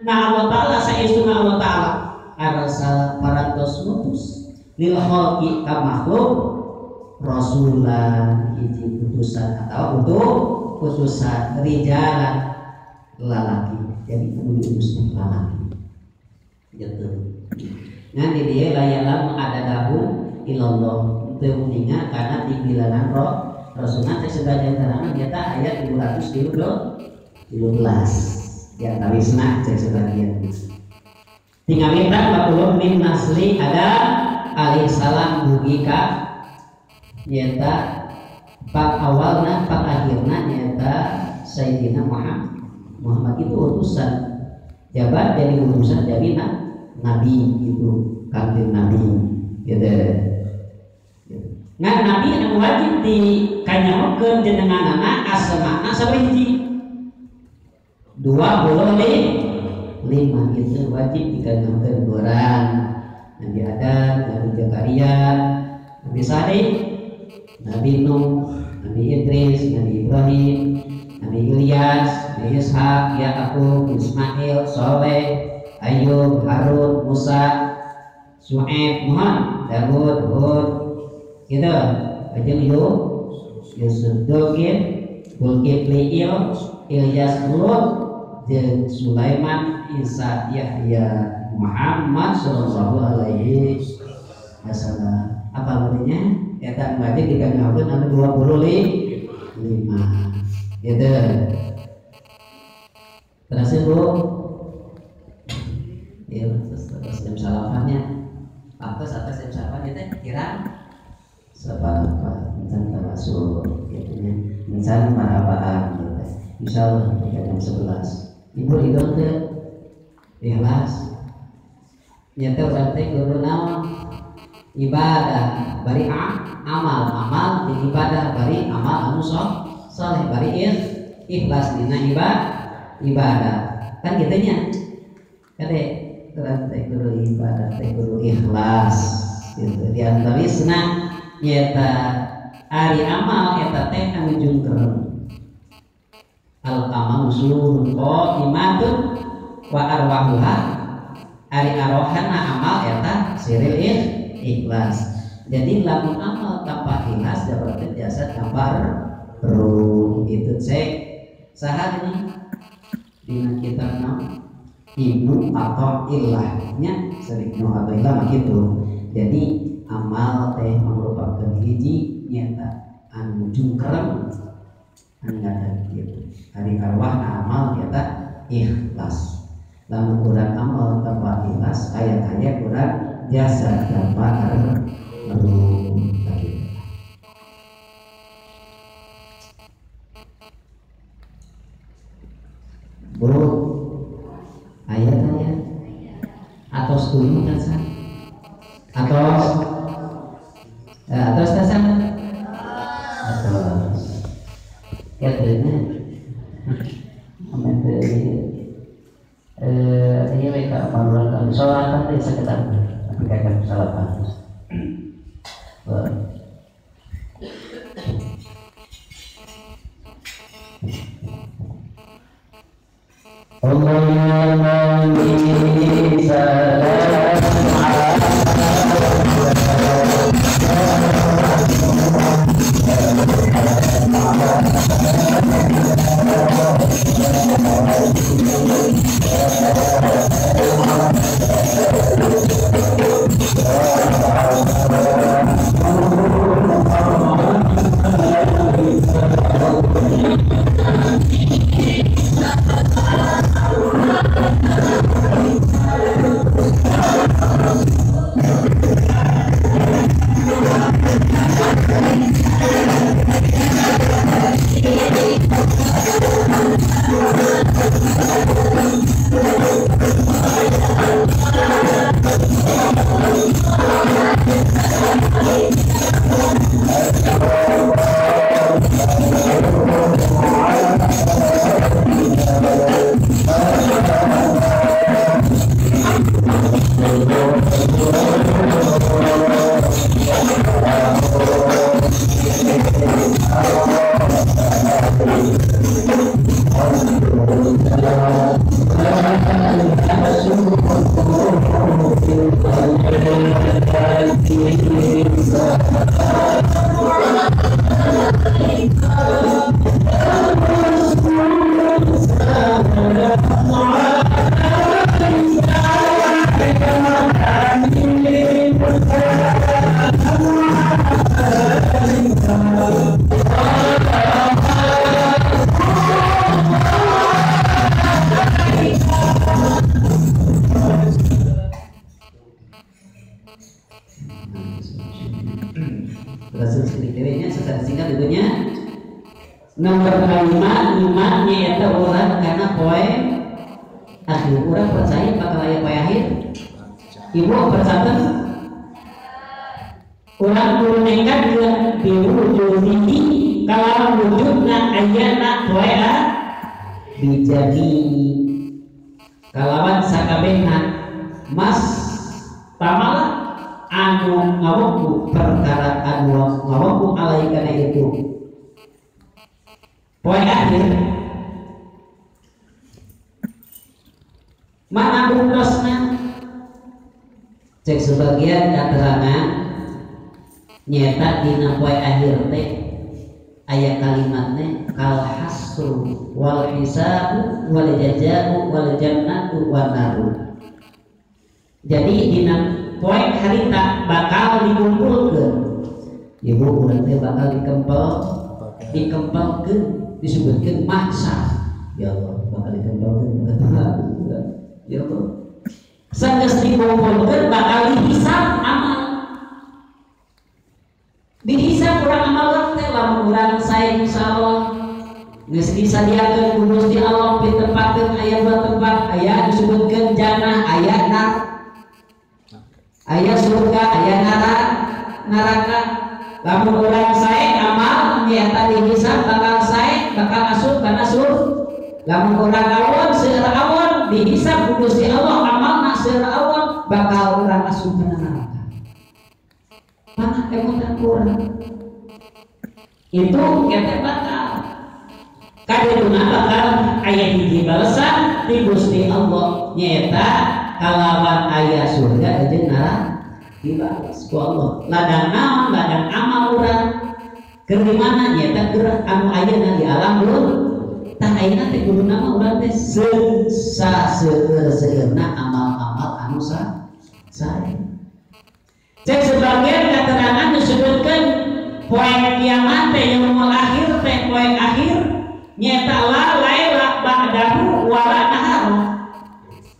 na Allah ta'ala saestuna Allah ta'ala arsala parantos mutus lil khalqi ka makhluk rasulan hiji utusan atau untuk khususan rijalan lalaki. Jadi kudu diutus lalaki gitu. Ngan di dieu layalam adadahu ilallah teu ninga kana dibilangan roh Rasulna teh sebagian terangan nyata ayat 213 di antawisna cek sebagian. Tingawitan 40 min nasli ada alaihi salam dugi ka nyata pak awalna pak akhirna nyata Sayyidina Muhammad itu utusan jabat jadi utusan jadi nabi itu kanjeng nabi gitu. Ngan nabi anu wajib dikanyahokeun jenenganana asmana sabaraha hiji 25 itu wajib dikanyahokeun urang Nabi Adam, Nabi Zakaria, Nabi Saleh, Nabi Nuh, Nabi Idris, Nabi Ibrahim, Nabi Ilyas, Nabi Ishak, Yakub, Ismail, Soleh, Ayub, Harun, Musa, Su'aib, Muhammad, Dawud, Hud, gitu. Ajeng Yusuf, Dogir, Zulkifli, Ilyas, Lut, jeung Sulaiman, Isa, Yahya, Muhammad sallallahu alaihi wasallam. Apa artinya? Eta wajib dikanyahokeun anu 25. Gitu. Terus Bu. Ya, terus jam salapannya. Atas atas jam salapan teh kira seberapa encan termasuk gitu nya. Encan marabaan gitu. Insyaallah jam 11. Ibu ridho teh ikhlas. Nyata urang teh kudu naon? Ibadah bari amal, amal di ibadah bari amal anu saleh bari ikhlas dina ibadah. Kan kitu nya. Kade urang teh kudu ibadah teh kudu ikhlas gitu. Di antawisna nyata ari amal eta teh anu jungkeun. Al amal usulun qaimatun wa arwahuha. Ari arohana amal eta siril ikhlas. Jadi lamun amal tanpa ikhlas berarti biasa tanpa ruh itu cek saha ini dina kitab naon Ibnu Athaillah nya sering Ibnu Athaillah mah kitu. Jadi amal teh merupakan hiji nyata anu jungkereng anu ngadan kitu. Ari arwahna amal nyata ikhlas. Lamun kurang amal tanpa ikhlas aya-aya kurang jasa tanpa ruh kitu. Bu Atos dulu kan san? Atos atos kan san? Atos. Katanya ini mereka maluan kalau sholat kan sekitar tapi kadang salah paham. Nomor 5 iman nyaeta urang kana poe akhir. Urang percaya bakal aya poe akhir. Ibu percaya urang kudu nengkatkeun diwujudihi kalawan wujudna ayana poe bijadi kalawan sakabehna mas pamala anu ngaweku perkara anu ngaweku alai kana itu poe akhir. Mana buktosna? Cek sebagian keterangan nyata dina poe akhir teh aya kalimatnya kal hasru wal hisabu wal jazau wal jannatu wan naru. Jadi dina poe harita bakal dikumpulkeun. Ibu urang teh bakal dikempelkeun disebutkan mahsyar. Ya Allah, bakal dikempelkeun ya Allah. Sanggeus dikumpulkeun bakal dihisab amal. Dihisab urang amal teh lamun urang sae insyaallah geus disadiakeun ku Gusti Allah ditempatkeun aya dua tempat, aya disebutkeun jannah, aya nar. Aya surga, aya neraka. Lamun urang sae amal nyata dihisab bakal sae, bakal asup kana surga. Lamun urang awon seueur awon dihisab ku Gusti Allah amalna seueur awon bakal urang asup kana neraka. Mana emutan urang itu kita bakal kadituna bakal aya hiji balesan ti Gusti Allah nyaeta kalawan aya surga jeung neraka dibales ku Allah. Ladang naon? Ladang amal urang. Keur di mana nyaeta keur anu ayeuna di alam belum. Tah ayeuna teh kuduna mah urang teh seueur-seueurna amal-amal anu sae. Cek sebagian keterangan disebutkan poe kiamat teh yaumul akhir teh poe akhir nyaeta la laila ba'dahu wala nahar.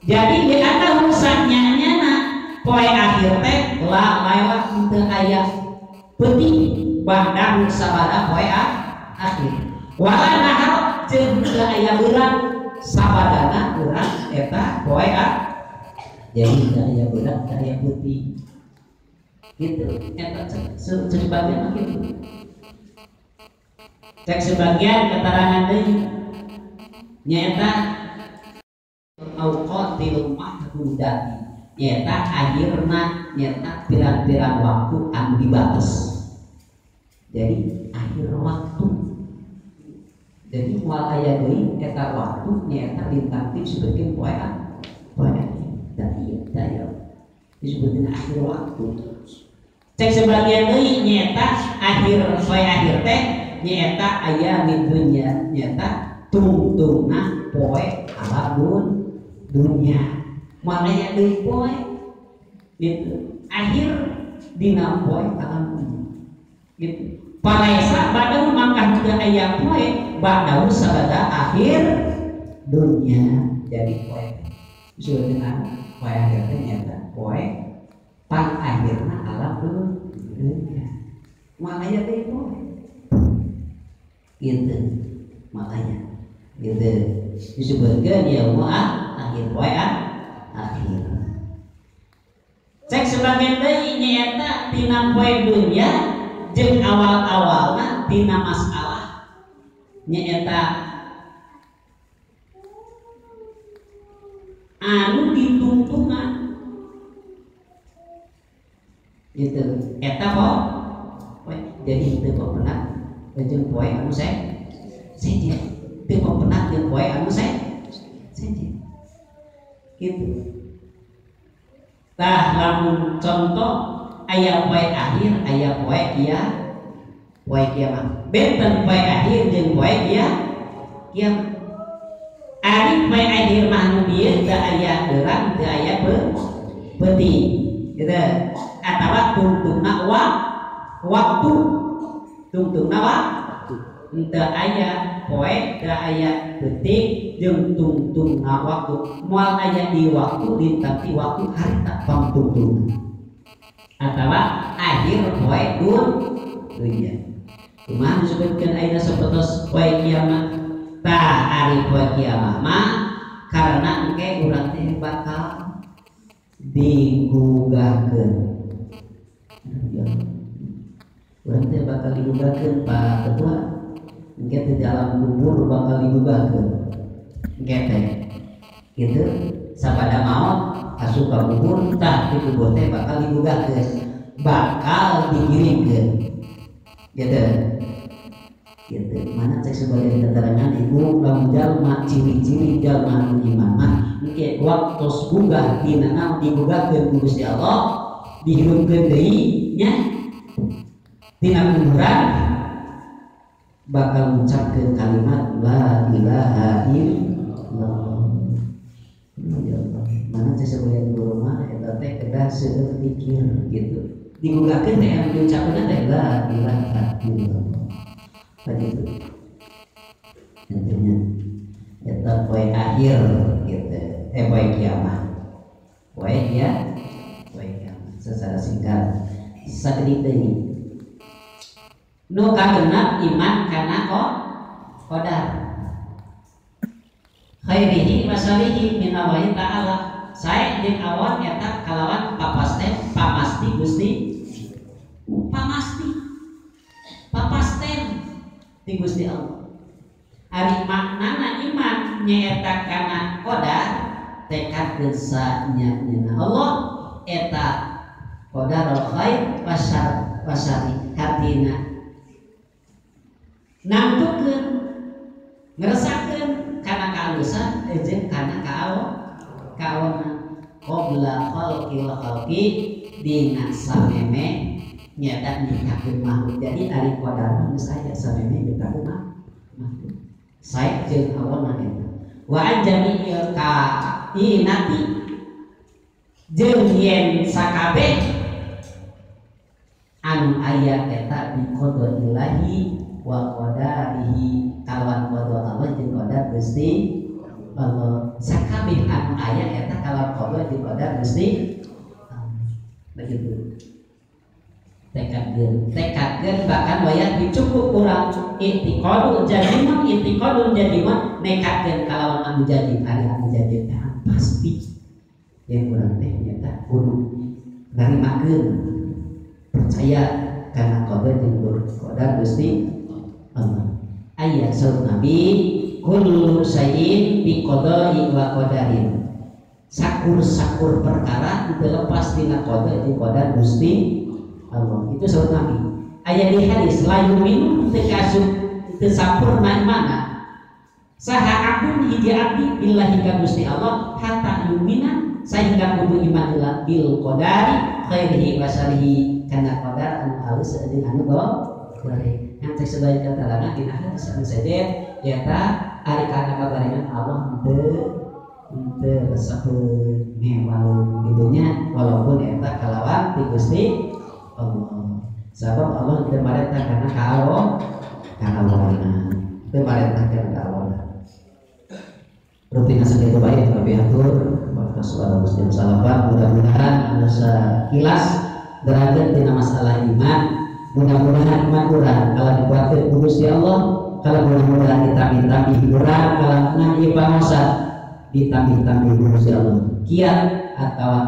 Jadi di annahu sanyana poe akhir teh la laila teu aya peuting ba'dahu sabada poe akhir. Wala nahar jeung teu aya beurang sabadana urang eta poe akhir. Jadi teu aya beurang teu aya putih. Gitu. Eta sebagian mah kitu. Cek sebagian keterangan deui nyaeta auqatil mahdudati nyaeta akhirna nyaeta pirang-pirang waktu anu dibatas. Jadi akhir waktu. Jadi moal aya deui eta waktu nyaeta lintang disebutkeun poe poe akhir. Da ieu da ieu disebutkeun akhir waktu. Cek sebagian deui nyaeta akhir poe akhir teh nyaeta aya dunya nyaeta tungtungna poe alam dunya. Moal aya deui poe gitu. Akhir dina poe alam dunya. Gitu. Palaisa badahu mangkah juga aya poe badahu sabada akhir dunya. Jadi poe disebutkeun poe akhir teh nyaeta poe pang akhirna alam dunya. Moal aya deui poe. Gitu. Makanya gitu disebutkeun yaumul akhir poe akhir. Cek sebagian deui nyaeta tina poe dunya jeung awal-awalna tina masalah nyaeta anu ditungtungan gitu eta kok jadi teu pernah jeung poe anu sejen teu pernah jeung poe anu sejen gitu. Tah lamun contoh aya poe akhir aya poe kia poe kiamat benten poe akhir jeung poe kia kiamat. Ari poe akhir mah nu bieu teu aya beurang teu aya peuting gitu atawa tungtungna waktu tungtungna waktu teu aya poe teu aya peuting jeung tungtungna waktu moal aya di waktu lintang ti waktu harita pangtungtungna atawa akhir poe dunya. Kumaha disebutkeun ayeuna sapertos poe kiamat? Tah ari poe kiamat mah karena engke urang teh bakal digugahkeun. Urang teh bakal digugahkeun Pak Ketua. Engke teh dalam kubur bakal digugahkeun. Engke teh kitu sabada maot asup ka kubur tah di kubur teh bakal digugahkeun, bakal digiringkeun. Gitu. Gitu. Mana cek sebagian keterangan ibu lamun jalma ciri-ciri jalma anu iman mah engke waktos gugah dina naon digugahkeun ku Gusti Allah dihirupkeun deui nya tina kuburan bakal ngucapkeun kalimat la ilaha illallah. Ya Allah. Mana cek sebagian guru mah eta teh kedah seueur zikir gitu. Digugahkeun teh anu diucapkeun teh la ilaha illallah. Begitu. Intinya eta poe akhir gitu. Poe kiamat. Poe ya, poe kiamat secara singkat. Sakedik deui. Nu kagenep iman kana qadar. Khairihi wa syarrihi minallahi ta'ala. Sae jeung awon eta kalawan papasten pamasti Gusti. Pamasti. Papasten ti Gusti Allah. Ari maknana iman nyaeta kana qadar tekadkeun sanya-nyana Allah eta qadarul khair wasyar wasyari hartina nangtukeun ngresakeun kana kaalusan jeung kana kaawonan qabla khalqil khalqi dina sameme nyata nyiptakeun makhluk. Jadi ari qadar mah geus aya sameme nyiptakeun makhluk. Sae jeung awonan eta. Wa an jami'il kainati jeung yen sakabeh anu aya eta bi qadarillahi wa qadarihi kalawan qadar Allah jeung qadar Gusti Allah. Sakabeh anu aya eta kalawan qadar jeung qadar Gusti Allah. Begitu. Tekadkeun bahkan wayah dicukup urang i'tiqadun jaziman i'tiqadun jaziman nekadkeun kalawan anu jadi ari anu jadi pasti Yang urang teh nyata kudu narimakeun percaya kana qada jeung qadar Gusti Allah. Aya saur Nabi kullu syai'in bi qada'i wa qadarin. Sakur-sakur perkara teu lepas tina qada jeung qadar Gusti Allah. Itu saur Nabi. Aya di hadis la yu'minu teu kasup teu sampurna imana. Saha abdun hiji abdi billahi ka Gusti Allah hatta yu'mina sehingga kudu iman bil qadari khairihi wa syarrihi kana qadar anu alus jeung anu goreng. Yang cek sebaik katalana dina hadis anu sejen nyata ari kana kabarengan Allah teu resep ngewal gitunya walaupun eta kalawan ti Gusti Allah. Sabab Allah teu marentah kana kaawona. Teu marentah kana kaawona. Rutina sakitu bae tapi atur waktu suara muslim salapan mudah-mudahan anu sakilas derajat dina masalah iman, mudah-mudahan iman urang kalau dikuatkeun ku Gusti Allah, kalau mudah-mudahan ditambih-tambih urang kalau ngan ieu pangosa ditambih-tambih ku Gusti Allah kiat atawa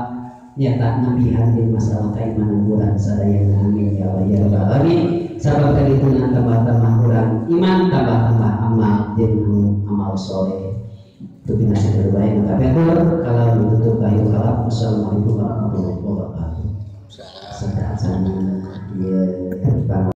nyata nambihan di masalah keimanan urang sadayana amin ya Allah ya rabbal alamin. Sabab kadituna tambah-tambah urang iman tambah-tambah amal jeung amal soleh. Itu nasihat terbaik tapi atur kalau ditutup kayu kalap. Assalamualaikum warahmatullahi wabarakatuh. Sadar sana.